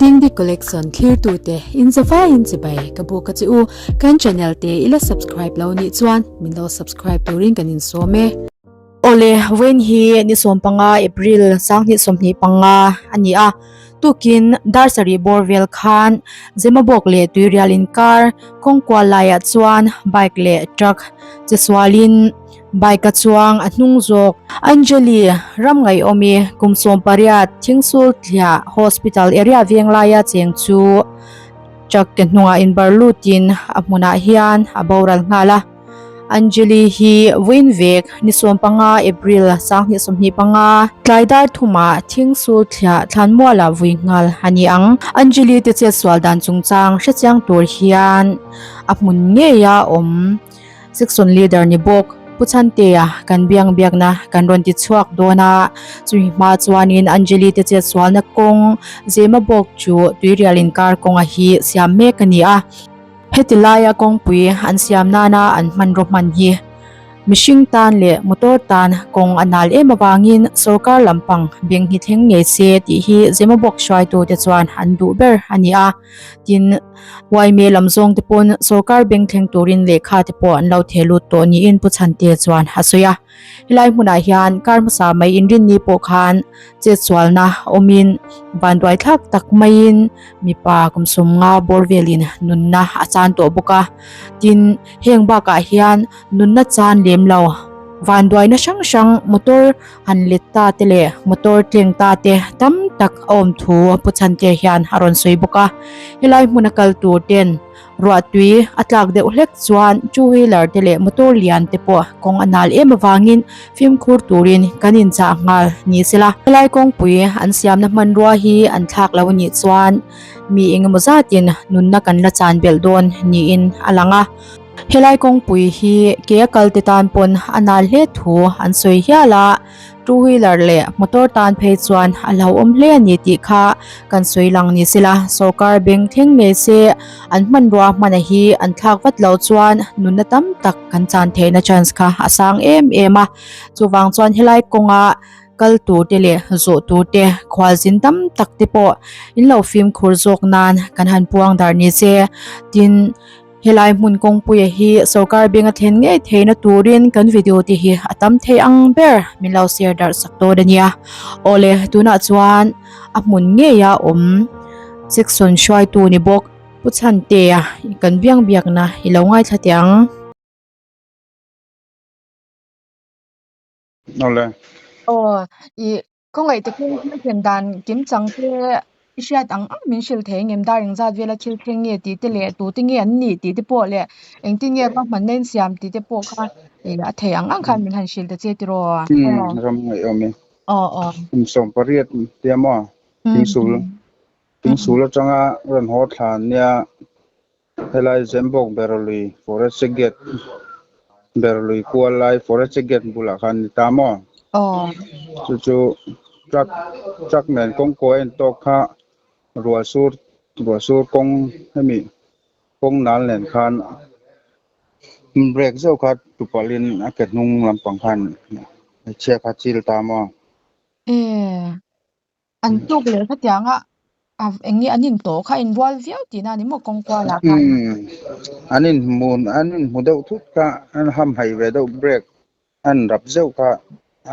Dingdi Collection thlirtute in zavaiin chibai ka buk a che u. Kan channel te i la subscribe lo nih chuan min lo subscribe turin kan insawm e. Awle, vawiin hi ni 15 April 2025 a ni a, tukin dar sarih bawr vel khan Zemabawk leh Tuirial inkar kawng kual laiah chuan bike leh truck che sualin Bike a chuang a hnung zawk. Anjali, ram ngaihawmi kum 18 Thingsul Thliah Hospital area veng laia cheng chu truck ke hnungah inbar lutin a hmunah hian a boral nghal a. Anjali hi vawiin vek ni 15 April 2025 tlai dar thumah Thingsul Thliah thlanmualah vui nghal a ni ang. Anjali te chetsual dan chungchang hrechiang tur hian a hmun ngeia awm. Section Leader ni bawk Pu Chhantea kan biang biakna kan rawn ti chhuak dawn a, chumi hma chuanin Anjali te chetsualna kawng Zema bawk chu tuirial inkar kawnga hi siam mek a ni a. Heti laia kawngpui an siam nana an hmanraw hman hi mihring tan leh motor tan kawng a nal em avangin sorkar lampang beng hi thleng ngei se tih hi Zema bawk hruaitute chuan an duh ber a ni a. Tin, Uaime lam zawng te pawn sorkar bank thleng turin lehkha te pawh an lo theh lut tawh niin Pu Chhante chuan a sawi a. Helai hmunah hian kar hmasa mai inrinni pawh khan chetsualna awmin vanduai thlak tak maiin mipa kum 50 bawr velin nunna a chan tawh bawk a. Tin, heng bakah hian nunna chan lem lo vanduaina hrang hrang motor han let ta te leh motor tleng ta te tam tak a awm thu Pu Chhante hian a rawn sawi bawk a. Helai hmuna kal tur ten ruah tui a tlak deuh hlek chuan two wheeler te leh motor lian te pawh kawng a nal em avangin fimkhur turin kan inchah nghal ni sela. Helai kawngpui an siamna hmanrua hi an thlak lo anih chuan mi engemaw zatin nunna kan la chan belh dawn niin a lang a. Helai kawngpui hi ke a kal te tan pawn a nal hle thu an sawi hial a, two wheeler leh motor tan phei chuan a hlauhawm hle a ni tih kha kan sawi lang ni sela, sorkar bank thleng ngei se an hmanrua hmana hi an thlak vat loh chuan nunna tam tak kan chan theihna chance kha a sang em em a, chuvang chuan helai kawnga kal tur te leh zawh tur te khualzin tam tak te pawh in lo fimkhur zawk nan kan han puang darh ni se, tin. Helai hmun kawngpuia hi sorkar beng a thlen ngei theihna turin kan video te hi a tam thei ang ber min lo share darh sak dawn a nia. Awle tunah chuan a hmun ngeia awm section hruaitu ni bawk Pu Chhantea kan biang biakna i lo ngaithla teh ang. Awle. Aw i Khawngaih takin thil thlen dan kim chang te i hriat ang ang min hrilh thei engem dar engzat vela thil thleng nge tih te leh tute nge an nih tih te pawh leh engtin nge ruahmanna in siam tih te pawh kha ih a thei ang ang khan min han hrilh ta che tiraw. Umm ram ngaih awm e. Aw aw. Kum 18 tia maw Thingsul Thingsul atanga rawn haw thla nia helai Zembawk Berlui Forest Gate Berlui kual lai Forest Gate bulah khan ni ta maw? Aw. Chu chu truck truck nen kawngkaw a intawk kha ruah sur ruah sur kawng hemi kawng nal nen khan brake zeuh kha tupalhin a ke hnung lampang khan hmeichhia kha chil ta maw? Ee. An tuk leh khatianga a eng nge an in tawh kha a inrual viau tihna a ni maw kawng kualah khan. Umm an inhmu an inhmu deuh thut kha an hamhaih ve deuh break an rap zeuh kha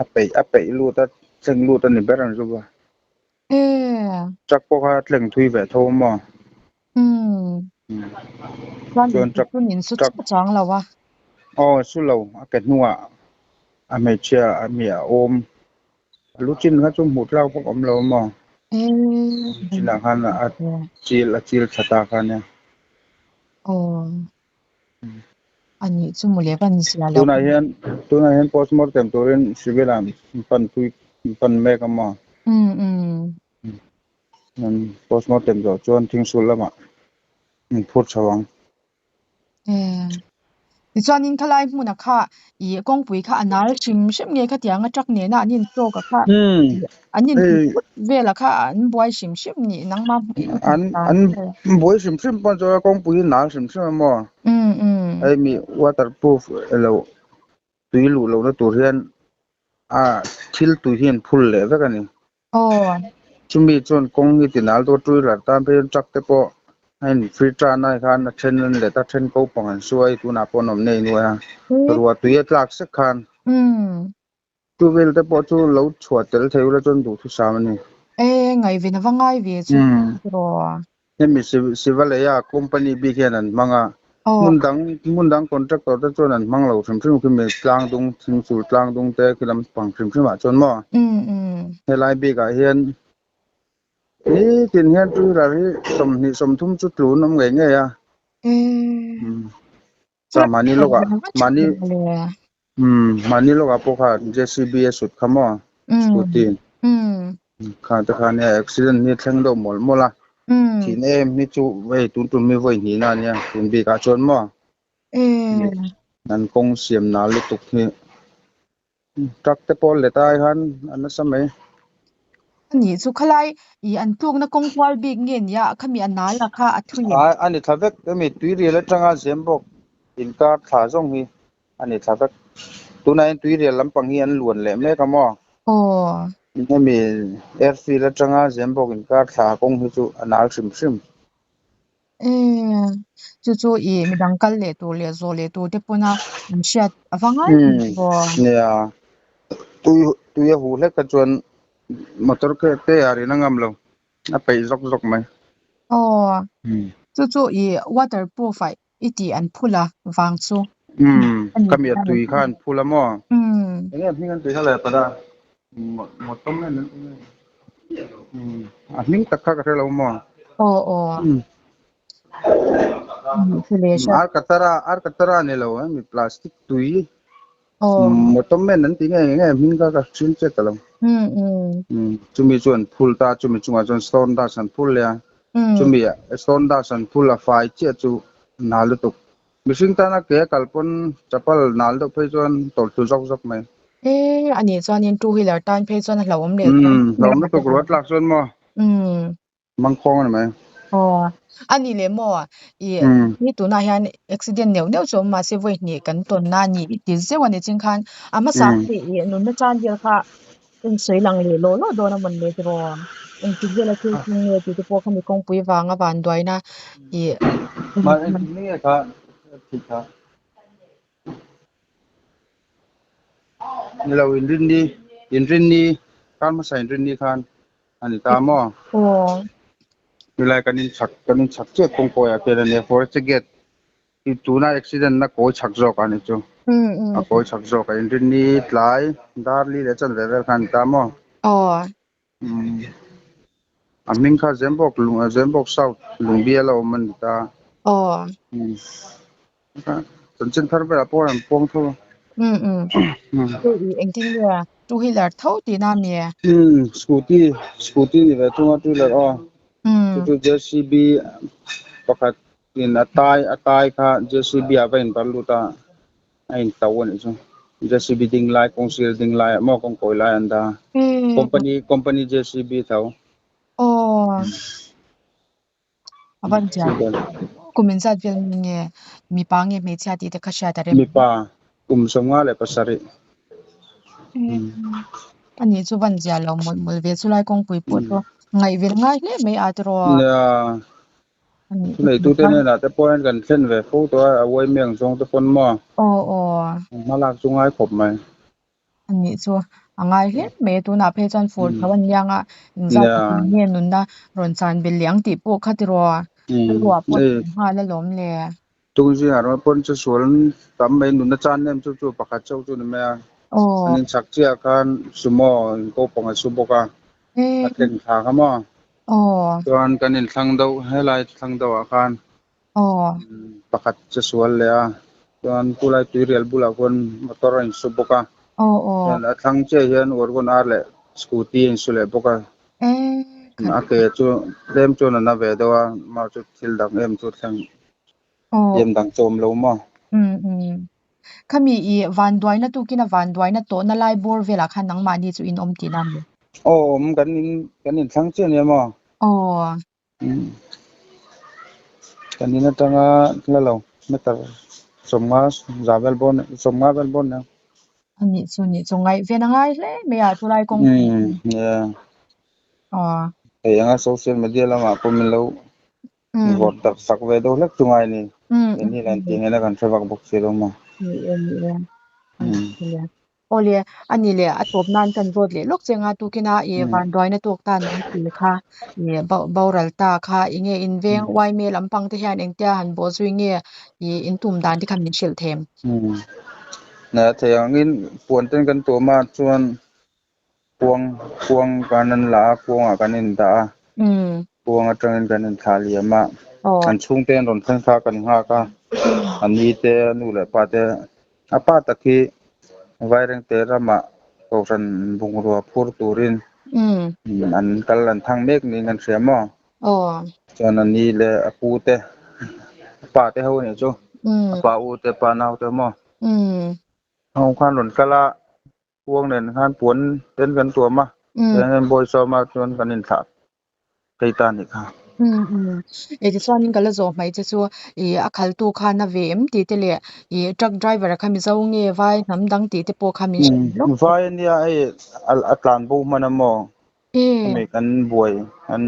a peih a peih lut a thleng lut a ni ber an zu va. Ee. Truck pawh kha a thleng thui ve tho a maw. Umm. Chuan Chuan truck in su truck chiah chuang lo a. Aw su lo a ke hnungah a hmeichhia a mi a awm. Lu chin kha chu hmuh tlak vak awm lo a maw? Lu chinah khan a chil a chil tha ta kha nia. Aw. A nih chu mawle ka ni zia lo. Tunah hian tunah hian postmortem turin civil ah pan pui pan mek a maw? Um um. Postmortem zawh chuan thingsul lamah in phur chho ang. Ee. Tichuanin khalai hmuna kha ih kawngpui kha a nal hrim hrim nge khatianga truck nena an intawk a kha an in vela kha an buai hrim hrim nih nangma an an buai hrim hrim pawn chuan kawngpui hi nal hrim hrim a maw? Um um. Hei mi waterproof elo tui luh lohna tur hian a thil tui hi an phul leh vek a ni. Aw. Chumi chuan kawng hi tinal dawn two wheeler tan phei chuan truck te pawh a in free tan ai khan a then an let a then ko pang an suai tunah pawh an awm nei nuai a ruah tui a tlak sek khan two wheel te pawh chu lo chhuah tel thei ula chuan duhthusam a ni. E ngaihven a va ngai ve chu tiraw. Hemi Sivalaya company bik hian an hmang a, hmun dang hmun dang contractor te chuan an hmang lo hrim hrim khi mi tlang dung thingsul tlang dung te khi lam pang hrim hrim ah chuan maw helai bik ah hian nitin hian two wheeler hi 20 30 chu tlun awm ngei ngei a. Chuan mahni lawkah mahni umm mahni lawkah pawh kha JCB a sut kha maw scooty kha te khan nia accident hi thleng deuh mawlh mawlh a thin em hi chu hei tun tum hi vawi hnihna a nia tun bikah chuan maw an kawng siam nal lutuk hi truck te pawh let ai khan a nasa mai. Ani chu khalai ih an tlukna kawng kual bik nge nia khami a nal a kha a thui em? A ni thla vek hemi tuirial atanga zem bawk inkar thla zawng hi a ni thla vek. Tunah hian tuirial lampang hi an luan leh mek a maw? Aw. Hemi airfield atanga zem bawk inkar thla kawng hi chu a nal hrim hrim. Eee, chu chu i midang kal leh tur leh zawh leh tur te pawna an hriat a va ngai Umm, nia. Tui tui a huh hlek kha chuan motor kha te a rin a ngam lo, a peih zawk zawk mai. Aw, chu chu i waterproof ah i tih an phul a vang chu. Umm, ka mi a tui kha an phul a maw? Enge hming an tui kha le pada motor nge an tui nge? Umm, a hming tak kha ka hre lo maw? Aw aw. Umm. Alcatara Alcatara ni lo hemi plastic tui motor men an ti nge nge hming kha ka hriat chiah ta lo. Umm, chumi chu an phul ta chumi chungah chuan stone dust an phul leh a. Chumi stone dust an phul a fai chiah chu nal lutuk. Mihring tana ke a kal pawn chapal nal deuh phei chuan tawlh thlu zawk zawk mai. E ani chuanin two wheeler tan phei chuan a hlauhawm leh Umm hlauhawm lutuk ruat tlak chuan maw? Umm. Mangkhawng a ni mai. Aw ani leh maw i ni tunah hian accident neuh neuh chu awm mahse vawi hnih kan tawn na ani i ti zeuh ani ching khan a hmasa hi i nunna chan vel kha insawi lang leh lawh lawh dawn a mawn le tiraw? Engtik vela thil thleng nge tih te pawh khami kawngpui vanga vanduaina i Mah engtik ni nge kha thih kha? Ni lo inrinni inrinni khan hmasa inrinni khan a ni ta maw? Aw. Helai kan inchhak kan inchhak chiah kawngkawiah khian a nia forest gate I tuna accident na kawi chhak zawk a ni chu. A kawi chhak zawk a inrinni tlai dar li leh chanve vel khan a ni ta maw? Aw. A hming kha Zembawk lung Zembawk South Lungbial a awm a ni ta. Aw. Chanchin thar velah pawh an puang tho a. Engtin nge two wheeler tho tihna a mi? Scooty scooty ni ve thung a two wheeler aw. Chu chu JCB pakhat In a tai a tai kha JCB ah va in bar lut a, a in to a nih chu. JCB ding lai kawng sir ding lai ah maw kawng kawi lai an dah a. Company company JCB tho. Aw. A van chian. Kum in zat vel mi nge mipa nge hmeichhia tih te kha hriat a rem. Mipa kum 57. Ani chu van zia lo mawlh mawlh ve chulai kawngpui pawh chu ngaihven ngai hle mai a tiraw. Nia. Thuneitute hnenah te pawh hian kan thlen ve fo tawh a, a uaimi ang zawng te pawn maw? Aw aw. Hma lak chu ngai khawp mai. Anih chu a ngai hle mai a, tunah phei chuan fur tho an niang a, engzat takin nge nunna rawn chan belh leh ang tih pawh kha tiraw ruah pawh a tam nghal alawm le. Tung zingah rawh pawn chu sual tam mai nunna chan nem chu chu pakhat chauh chu ni mai a. An inchhak chiah khan sumo in ko pang a su bawk a, a tleng thla kha maw. Chuan kan inthlang deuh helai thlang deuh ah khan pakhat chu sual leh a, chuan khulai tuirial bulah khuan motor a insu bawk a. Chuan a thlang chiah hian Wagon R leh scooty a insu leh bawk a. A ke chu tlem chuan a na ve deuh a, mah chu thil dang em chu thleng em dang chu awm lo maw. Khami i vanduaina tukin a vanduaina tawhna lai bawr velah khan nangmahni chu in awm tihna a ni? Aw awm kan in kan inthlang chiah nia maw? Aw. Kan in atanga la lo meter 50 za vel bawr 50 vel bawr nia. Anih chu nih chu ngaih ven a ngai hle mai a chulai kawng. Umm yeah. Aw. Hei anga social media lamah pawh min lo vawrh darh sak ve deuh hlek chu ngai a ni. Keini hian tih ngaihna kan hre vak bawk si lo maw? Ni e, ni e. Awle, a ni leh a tawp nan kan vote leh lawk che anga tukina i vanduaina tawk ta nang ti kha i boral ta kha i nge in veng yma lampang te hian engtia han bawh zui nge i in tum dan te kha min hrilh them. Nai a thei angin puan ten kan tuam a chuan kuang kuang kan an la a kuangah kan indah a kuang atangin kan inthlah liam a an chhungte an rawn thleng kha kan nghak a a ni te a nu leh pa te a pa tak hi Vairengte ramah kohhran bungrua phur turin an kal an thang mek niin kan hria maw chuan a ni leh a pu te a pa te ho nih chu a pa u te pa nau te maw ho khan rawn kal a Kuang nen khan puan ten kan tuam a, tiang hian bawi sawm a chuan kan inthlah phei ta a nih kha. Umm umm. E tichuanin ka la zawh hmai che chu i a khaltu khan a ve em tih te leh i truck driver kha Mizo nge vai hnam dang tih te pawh kha min hrilh lawk. Vai a nia hei a tlan bo hman a maw? Hemi kan buai an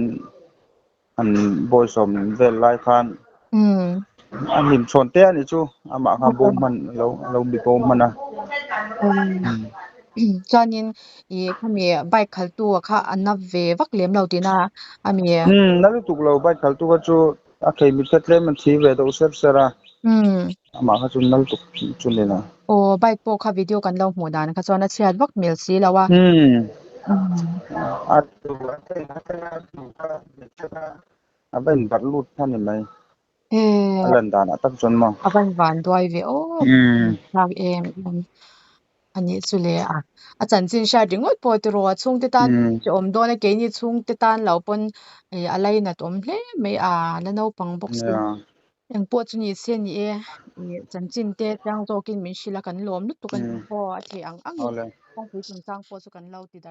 an bawi sawm vel lai khan a hlim chhawn te a nih chu amah kha bo hman lo lo bi bo hman a. Chuanin i khami bike khaltu kha a na ve vak lem lo tihna a mi. Na lutuk lo bike khaltu kha chu a khei mit kha tlem a thi ve deuh ser ser a amah kha chu na lutuk chu ni lo. Aw bike pawh kha video kan lo hmuh dan kha chuan a chhiat vak hmel si lo a. A tu a thei a thei a tu kha hmeichhia kha a va inbarh lut kha ni mai. A lan danah tak chuan maw. A van van duai ve aw. Thlak em em a nih chu le a. A chanchin hriat ringawt pawh tiraw a chhungte tan hrehawm dawn a keini chhungte tan lo pawn a lainat awm hle mai a la naupang bawk si. Eng pawh chu ni se ni e, ih chanchin te chiang zawkin min hrilh a kan lawm lutuk a ni aw a theih ang ang in kawngpui chungchang pawh chu kan lo ti darh.